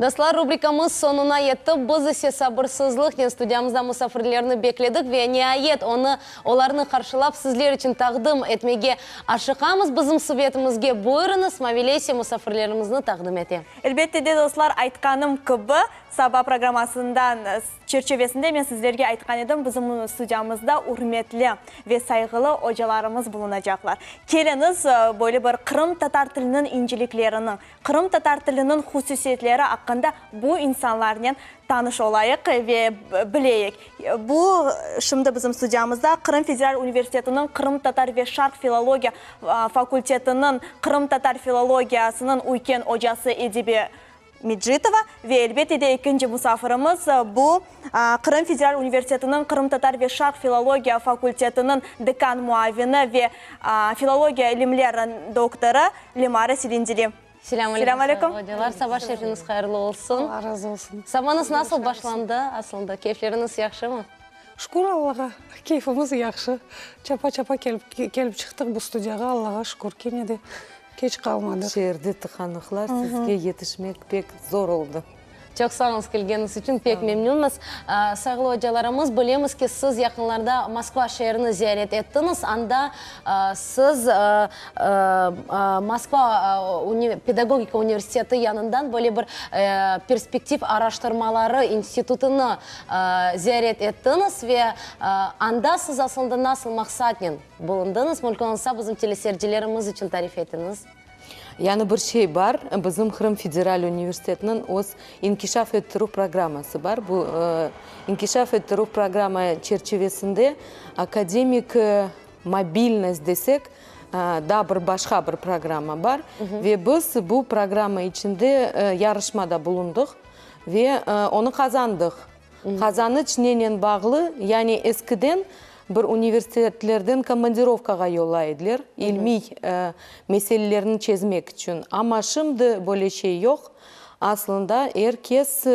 Dostlar, rubrikamız soñuna yetti. Biz ise sabırsızlıqnen studiyamızda musafirlerni bekledik ve niayet onı, olarnı qarşılap sizler içün taqdim etmege aşıqamız. Bizim subetimizge buyurıñız, Mavile ise musafirlerimizni taqdim ete. Elbette de, dostlar, aytqanım kibi, saba programmasından çerçevesinde men sizlerge aytqan edim, bizim studiyamızda ürmetli ve sayğılı ocalarımız bulunacaqlar. Keliñiz, böyle bir qırımtatar tiliniñ inceliklerini, Qırımtatar tiliniñ hususiyetleri aqqında bu insanlarnen tanış olayıq ve bileyik. Bu, şimdi bizim studiyamızda Qırım federal universitetiniñ qırımtatar ve şarq filologiya fakultetiniñ qırımtatar filologiyasınıñ üyken ocası Edibe Mecitova ve elbette de ekinci musafirimiz bu, Qırım federal universitetiniñ qırımtatar ve şarq filologiya fakultetiniñ dekan muavini ve filologiya ilimler doktorı Lemara Selendili. Selâm aleyküm, ocalar. Saba şerifiniz hayırlı olsun. Allah razı olsun. Sabañız nasıl başlandı aslında? Keyfleriñiz yahşımı? Şükür Allağa, keyfimiz yahşı. Çapa-çapa kelip çıqtıq bu studiyağa, Allağa şükür, kene de keç qalmadıq. Şeerde tıqanıqlar, sizge yetişmek pek zor oldı. Çoq sağ oluñız kelgeniñiz içün, pek memnünmiz. Sayğılı ocalarımız, bilemiz ki, siz yaqınlarda Moskva şeerini ziyaret ettiñiz. Anda siz Moskva pedagogika universiteti yanından böyle bir perspektiv araştırmaları institutını ziyaret ettiñiz ve anda siz aslında nasıl maqsatnen bulundıñız? Mümkün olsa, bizim teleseyircilerimiz içün tarif etiñiz. Yani bir şey bar, bizim Qırım federal universitetiniñ öz inkişaf ettirüv programması bar. Bu inkişaf ettirüv programma çerçivesinde akademik mobilnost desek, daa bir başqa bir programma bar. Ve biz bu programma içinde yarışmada bulundıq ve onı qazandıq. Qazanıç nenen bağlı? Yani eskiden bir universitetlerden komandirovkağa yollay ediler, ilmiy meselelerni çezmek içün. Amma şimdi böyle şey yoq. Aslında er kes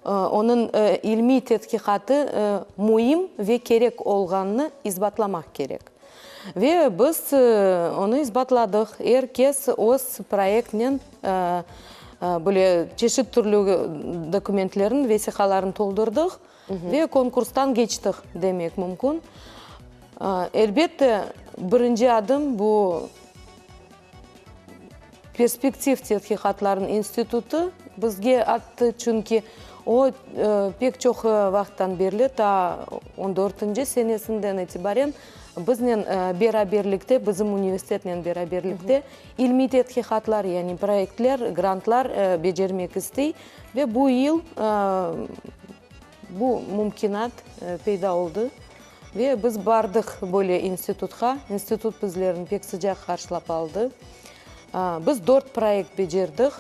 onıñ ilmiy tedqiqatı müim ve kerek olğanını isbatlamaq kerek. Ve biz onı isbatladıq. Er kes öz proyektnen Böyle çeşit türlü dokumentlerni, vesiqalarnı toldurdıq ve konkurstan keçtik demek mümkün. Elbette, birinci adım bu perspektiv tedqiqatlarnıñ institutı bizge attı, çünki o pek çoq vaqıttan berli, ta on dörtünci senesinden itibaren biznen beraberlikte, bizim universitetnen beraberlikte İlmiy tedqiqatlar, yani proyektler, grantlar becermek istey ve bu yıl bu mümkünat peyda oldı ve biz bardıq böyle institutqa. İnstitut bizlerni pek sıcaq qarşılap aldı. Biz dört proyekt becerdik.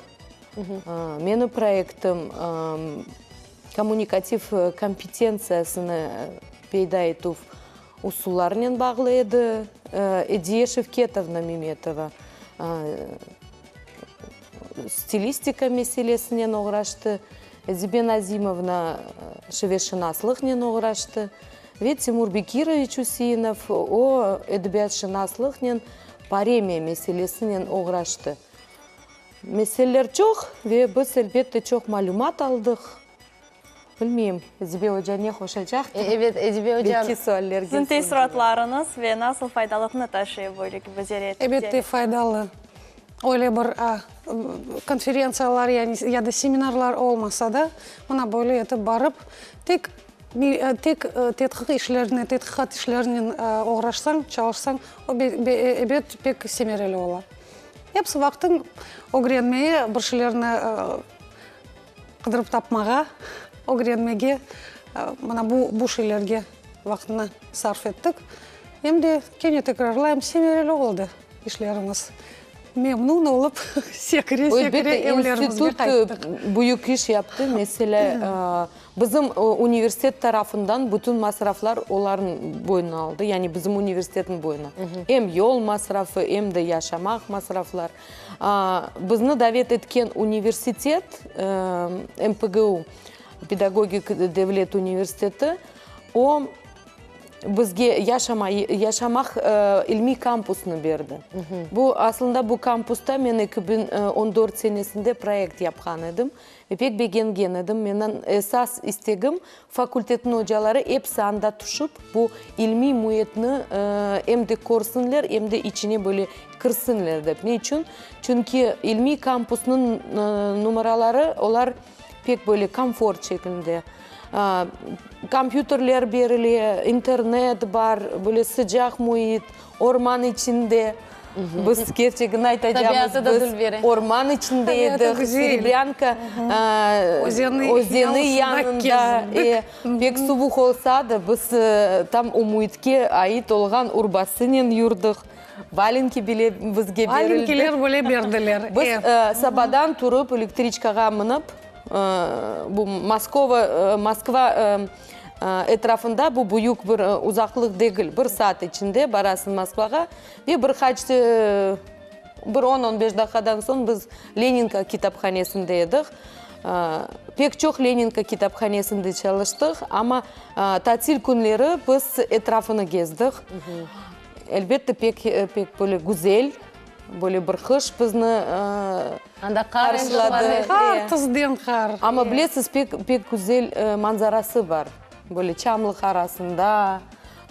Menim proyektim kommunikativ kompetentsiyasını peyda etüv usullarınen bağlı edi. Ediye Şevketovna Memetova stilistika meselesinen oğraştı, Edibe Nazimovna şiveşınaslıqnen oğraştı ve Timur Bekiroviç Üseinov, o, edebiyatşınaslıqnen, paremiya meselesinen oğraştı. Meseleler çoq ve biz, elbette, çoq malümat aldıq. Bilmeyim, Edibe oca ne qoşacaqtır? Evet, Edibe oca. Belki suallerge Siziñ teessuratlarıñız ve nasıl faydalıqnı taşıy böyle kibi ziyaret? Elbette, faydalı. Öyle bir konferentsiyalar yani ya da seminarlar olmasa da, mına böyle etip barıp, tek tek tedqiq işlerine, tedqiqat işlerinen oğraşsañ, çalışsañ, o ebet pek semereli ola. Episi vaqtıñ ögrenmeye, bir şeylerni Qıdırıp tapmağa, ögrenmege, mına bu bu şeylerge vaqtını sarf ettik. Em de, kene tekrarlayım, semereli oldı işlerimiz. Memnun olıp, sekire-sekire evlerimizge qayttıq. Elbette, institut büyük iş yaptı. Meselâ, bizim universitet tarafından bütün masraflar olarnıñ boynuna aldı, yani bizim universitetniñ boynuna. Em yol masrafı, em de yaşamaq masraflar. Bizni davet etken universitet, MPGU, Pedagogik devlet universiteti, o, Bizge yaşama, yaşamaq ilmiy kampusnı berdi. Bu, aslında, bu kampusta men 2014 senesinde proyekt yapqan edim ve pek begengen edim. Menim esas istegim, fakultetniñ ocaları episi anda tüşip, bu ilmiy müitni em de körsinler, em de içine böyle kirsinler dep. Ne içün? Çünki ilmiy kampusnıñ numaraları, olar pek böyle komfort şeklinde. Kompyuterler berile, internet bar, böyle sıcaq müit, orman içinde. Biz kerçegini aytacamız, biz orman içinde edik, Serebrânka özeni yanında. Pek suvuq olsa da, biz tam o müitke ait olğan urbasınen yurdiq. Valenki bile bizge berildi. Valenkiler bile berdiler. Biz sabadan turıp, elektriçkağa minip, Bu Moskova, Moskva etrafında bu büyük bir uzaqlıq degil. Bir saat içinde barasıñ Moskvağa ve bir qaç, bir on-on beş daqiqadan soñ biz Leninka kitaphanesinde edik. Pek çoq Leninka kitaphanesinde çalıştıq, amma tatil künleri biz etrafını gezdik. Elbette, pek, pek böyle güzel. Böyle bir qış bizni Anda qar endi qarşıladı. var. Qar, tizden qar. Amma bilesiz, pek, pek güzel manzarası bar. Böyle çamlıq arasında,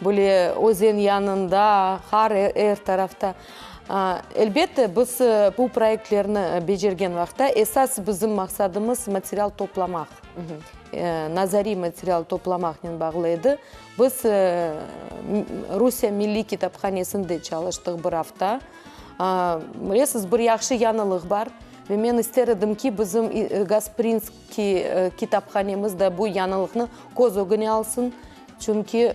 böyle özen yanında, qar er tarafta. Elbette, biz bu proyektlerni becergen vaqıtta esas bizim maqsadımız material toplamaq, nazariy material toplamaqnen bağlı edi. Biz Rusiye Milliy kitaphanesinde çalıştıq bir afta. Bilesiz, bir yahşı yañılıq bar ve men ister edim ki, bizim Gasprinskiy kitaphanemiz de bu yañılıqnı köz ögüne alsın, çünki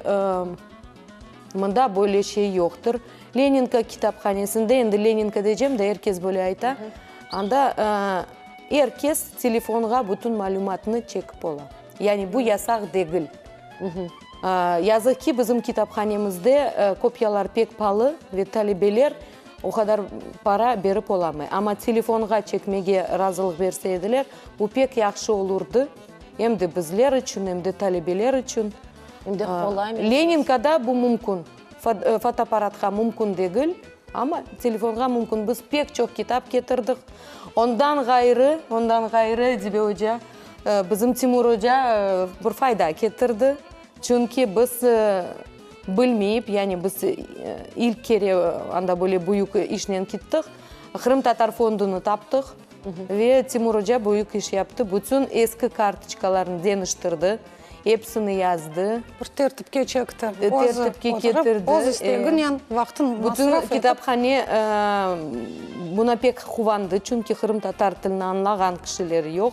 mında böyle şey yoqtır. Leninka kitaphanesinde, endi Leninka deycem de, er kes böyle ayta, anda er kes telefonğa bütün malümatnı çekip ola. Yani bu yasaq degil. Yazıq ki, bizim kitaphanemizde kopyalar pek palı ve talebeler o qadar para berip olamay. Amma telefonğa çekmege razılıq berse ediler, bu pek yahşı olurdı, em de bizler içün, em de talebeler içün. Em de qolay. Leninkada bu mümkün. Fotoapparatqa mümkün degil, amma telefonğa mümkün. Biz pek çoq kitap ketirdik. Ondan ğayrı, ondan ğayrı, Edibe oca, Bizim Timur oca bir fayda ketirdi, çünki biz bilmeyip, yani biz ilk kere anda böyle büyük işnen kettik, Qırımtatar fondunı taptıq ve Timur oca büyük iş yaptı, bütün eski kartoçkalarnı deñiştirdi, episini yazdı. Bir tertipke çekti. Tertipke ketirdi. Öz isteginen vaqtın masraf etip. Bütün kitaphane buna pek quvandı, çünki qırımtatar tilini añlağan kişiler yoq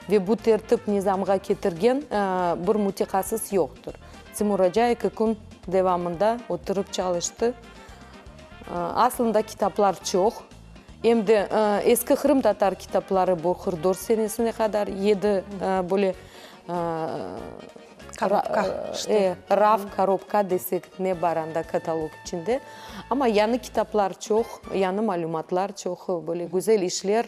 ve bu tertip nizamğa ketirgen bir mütehassıs yoqtır. Timur aca eki kün devamında oturıp çalıştı. Aslında kitaplar çoq. Em de eski qırımtatar kitapları bu 44 senesine qadar yedi böyle Korobka, işte. Raf, korobka desek, ne bar anda katalog içinde. Amma yañı kitaplar çoq, yañı malümatlar çoq, böyle güzel işler.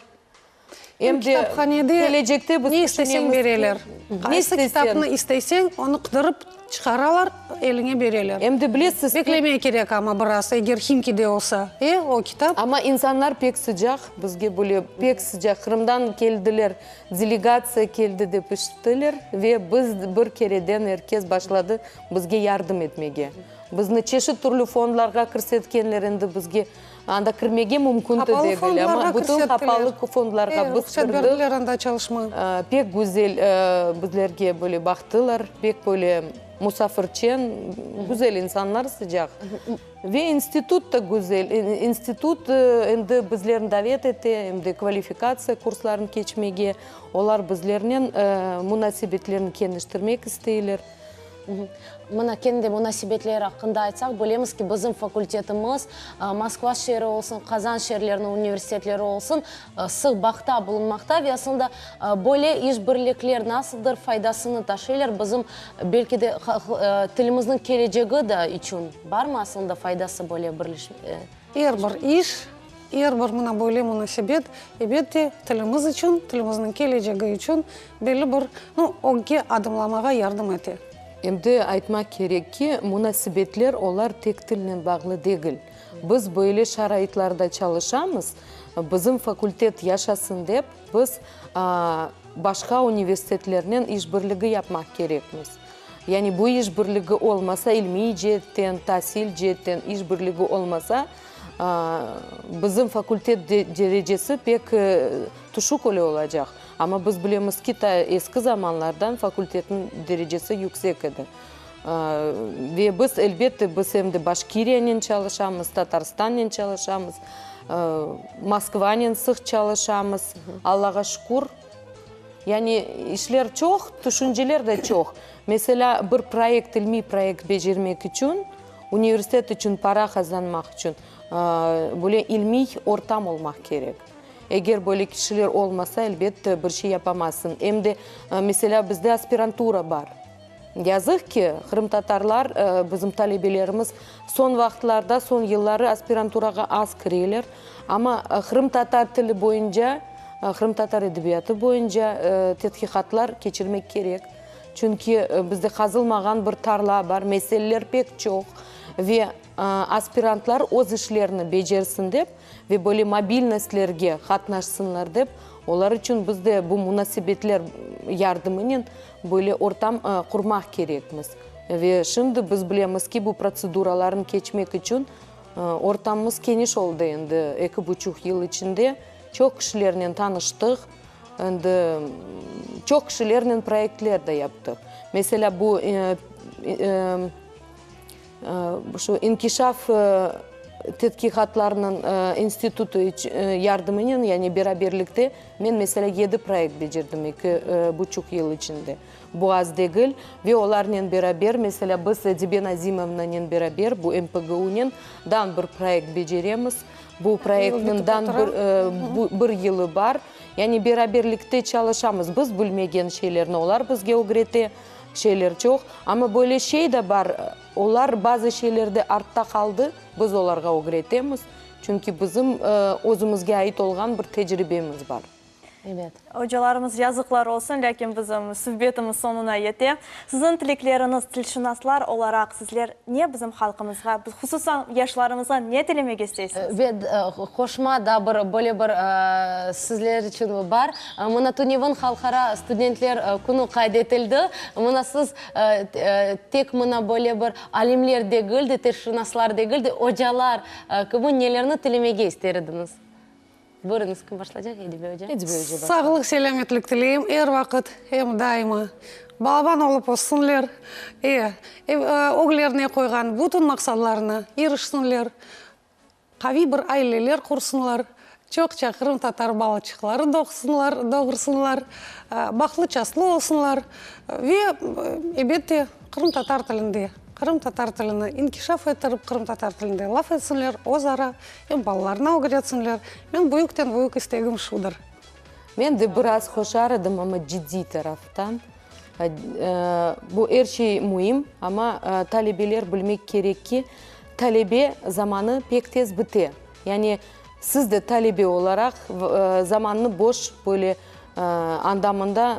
Em de kitaphanede kelecekte biz ne isteseñ bereler. Ne Qaysı kitapnı isteseñ, onı qıdırıp çıqaralar, eliñe bereler. Em de bilesiz ki. Beklemeye kerek amma biraz, eger Himkide olsa, e, o kitap. Amma insanlar pek sıcaq, bizge böyle pek sıcaq. Qırımdan keldiler, delegatsiya keldi dep işittiler ve biz bir kereden er kes başladı bizge yardım etmege. Bizni çeşit türlü fondlarğa kirsetkenler, endi bizge anda kirmege mümkün de Qapalı degil, amma fondlarğa bütün kirsettiler. qapalı fondlarğa E, biz ruhset kirdik. berdiler anda çalışma. Pek güzel bizlerge böyle baqtılar, pek böyle musafirçen, güzel insanlar, sıcaq. Ve institut da güzel. İnstitut endi bizlerni davet ete, em de kvalifikatsiya kurslarını keçmege. Olar bizlernen munasebetlerini keniştirmek isteyler. Mına kendi munasebetleri aqqında aytsaq, bilemiz ki, bizim fakultetimiz Moskva şeeri olsun, Qazan şeerleriniñ universitetleri olsun, sıq bağda bulunmaqta ve aslında böyle işbirlikler nasıldır faydasını taşıylar bizim, belki de, tilimizniñ kelecegi da içün barmı aslında faydası böyle birleşme? Er bir iş, er bir mına böyle munasebet, ebet de, tilimiz içün, tilimizniñ kelecegi içün belli bir, nu, ögge adımlamağa yardım ete. Em de aytmaq kerek ki, munasebetler olar tek tilnen bağlı degil. Biz böyle şaraitlarda çalışamız, bizim fakultet yaşasın dep, biz başqa universitetlernen işbirligi yapmaq kerekmiz. Yani bu işbirligi olmasa, ilmiy ceetten, tasil ceetten işbirligi olmasa, bizim fakultet derecesi pek tüşük öyle olacaq. Amma biz bilemiz ki, ta eski zamanlardan fakultetniñ derecesi yüksek edi. Ve biz, elbette, biz em de Başkiriyanen çalışamız, Tatarstannen çalışamız, Moskvanen sıq çalışamız, Allağa şükür. Yani işler çoq, tüşünceler de çoq. Meselâ, bir proyekt, ilmiy proyekt becermek içün, universitet içün para qazanmaq içün, böyle ilmiy ortam olmaq kerek. Eger böyle kişiler olmasa, elbette, bir şey yapamazsıñ. Em de, meselâ, bizde aspirantura bar. Yazıq ki, qırımtatarlar, bizim talebelerimiz soñ vaqıtlarda, soñ yılları aspiranturağa az kireler. Amma qırımtatar tili boyunca, qırımtatar edebiyatı boyunca tedqiqatlar keçirmek kerek. Çünki bizde qazılmağan bir tarla bar, meseleler pek çoq ve aspirantlar öz işlerini becersin dep ve böyle mobilnostlerge qatnaşsınlar dep, olar içün biz de bu munasebetler yardımınen Böyle ortam qurmaq kerekmiz. Ve şimdi biz bilemiz ki, bu protseduralarnı keçmek içün ortamımız keniş oldı endi eki buçuq yıl içinde. Çoq kişilernen tanıştıq, endi çoq kişilernen proyektler de yaptıq. Meselâ, bu Şu inkişaf tedqiqatlarınıñ institutı yardımınen, yani beraberlikte men, meselâ, yedi proyekt becerdim eki buçuq yıl içinde. Bu az degil. Ve olarnen beraber, meselâ, biz Edibe Nazimovnanen beraber bu MPGU-nen dan bir proyekt beceremiz. Bu proyektniñ dan bir yılı bar. Yani beraberlikte çalışamız. Biz bilmegen şeylerni olar bizge ögrete. Şeyler çoq, amma böyle şey de bar, olar bazı şeylerde artta qaldı, biz olarğa ögretemiz, çünki bizim özümizge ait olğan bir tecribemiz bar. Ebet. Ocalarımız yazıqlar olsun, lâkin bizim suhbetimiz soñuna yete. Siziñ tilekleriñiz, tilşınaslar olaraq sizler ne bizim halqımızğa, hususan yaşlarımızğa ne tilemek isteysiñiz? Ve qoşma da bir böyle bir sizler içün bar. Mına tünevin Halqara studentler künü qayd etildi. Mına siz tek mına böyle bir alimler degil de, tilşınaslar degil de, ocalar kibi nelerni tilemege ister ediñiz? Buyurıñız, kim başlaycaq? Edibe oca. Edibe oca başlasın. Sağlıq, selâmetlik tileyim er vaqıt, em daima balaban olıp össünler, e, öglerine qoyğan bütün maqsadlarına irişsinler. Qaviy bir aileler qursınlar, çoqça qırımtatar balaçıqları doğsınlar, doğursınlar, bahtlı-çastlı olsunlar ve, ebette, qırımtatar tilinde, qırımtatar tilini inkişaf ettirip, qırımtatar tilinde laf etsinler, özara, em balalarına ögretsinler. Men büyükten-büyük istegim şudır. Men de biraz qoşar edim, amma ciddiy taraftan. Bu er şey müim, amma talebeler bilmek kerek ki, talebe zamanı pek tez bite. Yani siz de talebe olaraq zamannı boş böyle anda-mında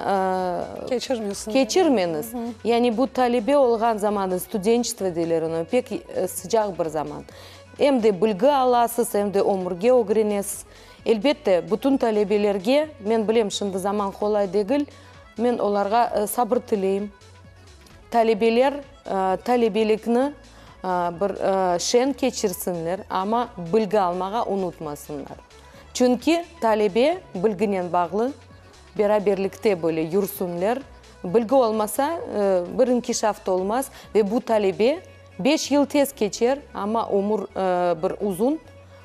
keçirmeñiz. Yani bu talebe olğan zamanı, studençestvo deyler onı, pek sıcaq bir zaman. Em de bilgi alasız, em de ömürge ögrenesiz. Elbette, bütün talebelerge, men bilem, şimdi zaman qolay degil, Men olarğa sabır tileyim. Talebeler talebelikni bir şeñ keçirsinler, amma bilgi almağa unutmasınlar. Çünki talebe bilginen bağlı, beraberlikte böyle yürsünler. Bilgi olmasa, bir inkişaf da olmaz ve bu talebe beş yıl tez keçer, amma ömür bir uzun,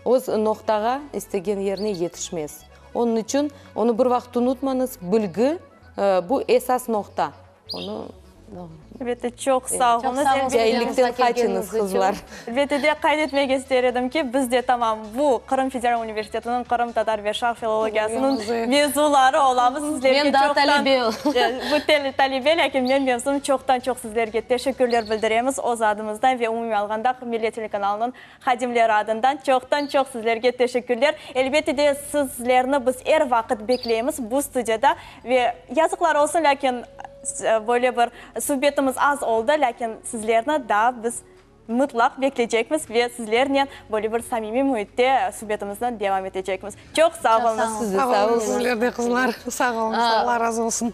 öz noqtağa, istegen yerine yetişmez. Onıñ içün onı bir vaqıt unutmañız, bilgi, bu esas noqta. Onı. Elbette, çoq sağ oluñız. Caillikten qaçıñız, qızlar. Elbette de, qayd etmek ister edim ki, biz de tamam bu Qırım federal universitetiniñ qırımtatar ve şarq filologiyasınıñ mezunları olamız. Sizlerge Men daa talebe. Bu talebe, lâkin men mezunım. Çoqtan-çoq sizlerge teşekkürler bildiremiz öz adımızdan ve umumiy alğanda Millet telekanalınıñ Hadimleri adından çoqtan-çoq sizlerge teşekkürler. Elbette de, sizlerni biz er vaqıt bekleymiz bu studiyada. Ve yazıqlar olsun, lâkin. Böyle bir subetimiz az oldı, lâkin sizlerni daa biz mıtlaq bekleycekmiz ve sizlernen böyle bir samimiy müitte subetimizni devam etecekmiz. Çoq sağ oluñız. Siz de sağ oluñız. Sizler de, qızlar. Sağ oluñız. Alla razı olsun.